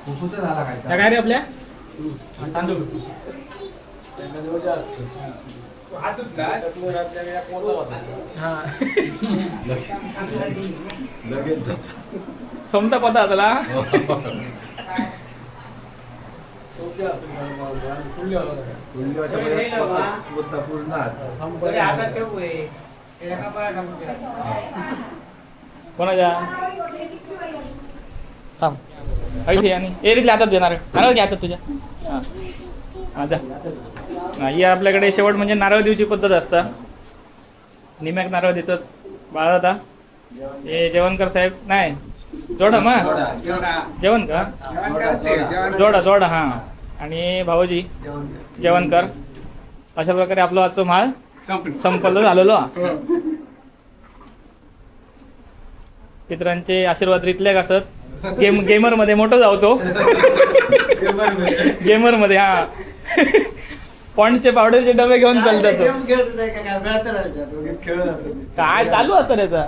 त्या काय रे आपल्या तांदूळ. हा लगेच सोमता पता त्याला. कोणाच्या थांब ऐथे आणि ए रितले हातात देणार नारळ घ्या हातात तुझ्या. हां हां जा. ही आपल्याकडे शेवट म्हणजे नारळ देऊची पद्धत असता. निम्याक नारळ देतात बाळा दादा. हे जेवणकर साहेब नाही जोडा मा जेवण का जोडा जोडा. हां आणि भाऊजी जेवणकर. अशा प्रकारे आपलं आजचं माळ संपलं झालेलो. पितरांचे आशीर्वाद रितले असत. गेम गेमर मध्ये मोठं जावचो गेमर मध्ये. हा पॉन्डचे पावडरचे डबे घेऊन चालतात. काय चालू असतं त्याचा.